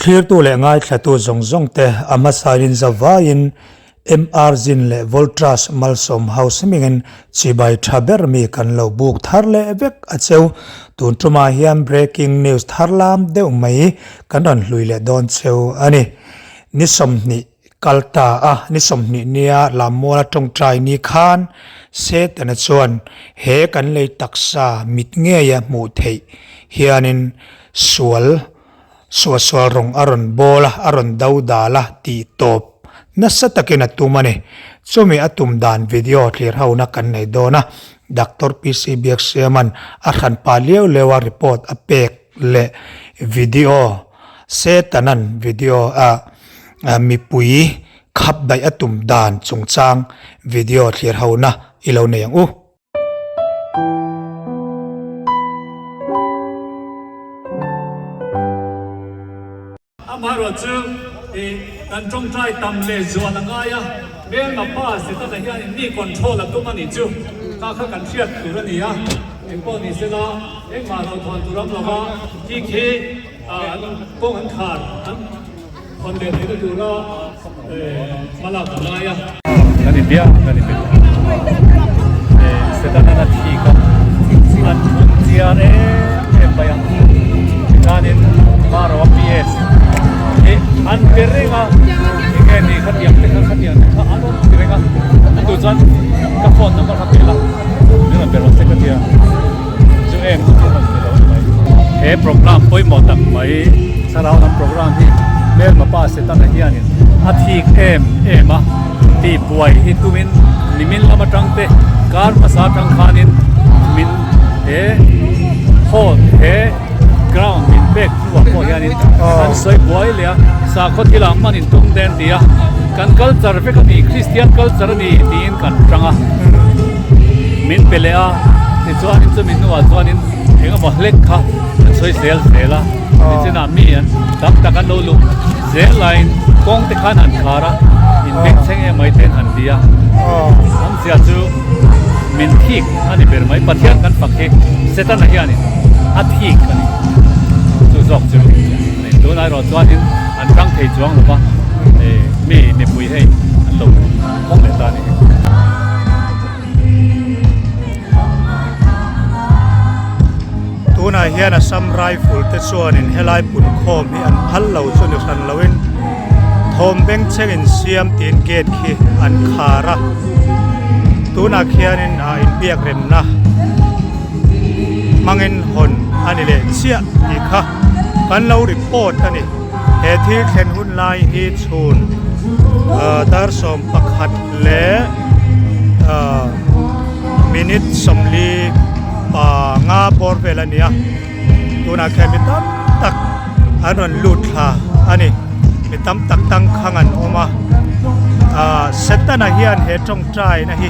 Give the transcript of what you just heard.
Thlirtu leh ngaithlatu zawng zawng te a hmasain zavaiin MR Zin leh Voltrash Malsawm House hmingin chibai tha ber mi kan lo buk thar leh vek a cheu. Tun tumah hian breaking news thar lam deuh mai kan rawn hlui leh dawn cheu a ni. Ni 20 kal ta a, ni 20 nia Lammuala tawngtai ni khan Setana chuan he kan lei taksa mit ngeia hmuh theih hianin sual Suahsual rawng a rawn bawl a, a rawn do dal a tih tawp nasa takin a tum a ni. Chumi a tum dan video thlir hona kan nei dawn a, Doctor PC Biaksiama'n a hranpa liau liau a report a pek leh video Setanan video a mipui khap daih a tum dan chungchang video thlir hona i lo nei ang u. Amaherawh chu i kan tawngtai tam leh zual a ngai a, hmelma pa Setana hianin mi control a tum a nih chu kha kha kan hriat tur a ni a, engpawh ni sela engmah lo thawn tur awm lova khi khi an kawng an khar an Hawn leh theihna tura hmalak a ngai a. Kan inbia kan inbe ta. Setana thik a, an phun chiar em em mai a. Tikhanin Maro PS hi an be reng a, enge ni khatiang te kha khatiang te kha an awm ti reng a. Chu chuan ka phone number kha pe la, min rawn be rawh se ka tia. Chu em chu rawn ti lo a ni mai. He program pawimawh tak mai. Thlarau lam program hi hmelma pa Setana hianin a thik em em a tih buai hi tumin nimin lam atang te kar hmasa atang khanin min he hall he ground min pek hnuah pawh hianin an sawi buai leh a sakhaw thilah hman in tum den ti a kan culture vek a ni Christian culture a ni tiin kan tang a min pe leh a tichuanin chumi hnuah chuanin engemaw hlek kha an sawi zel zel a. Nichinah mi an tam tak an lo luh zel laiin kawng te khan an khar a, in beng thleng em mai te an han ti a. Awmzia chu min thik a ni ber mai, Pathian kan fak hi Setana hianin a thik a ni. Chu zawk chu a ni. Tunah erawh chuanin an rang thei chuang lo va, mi mipui hei an lo hawng leh ta a ni. Tunah hian Assam Rifle te chuanin helai punkhawm hi an phal lo chu ni hran loin thawm bengchheng insiam tiin gate khi an khar a, tunah khianin ah inbiak remna hmangin hawn a ni leh chiah tih kha kan lo report a ni. He thil thlen hun lai hi chhun dar 11 leh minute 45 bawr vel a ni a, tunah khian mi tam tak an rawn lut thla a ni. Mi tam tak tangkhang an awm a, Setana hian he tawngtaina hi.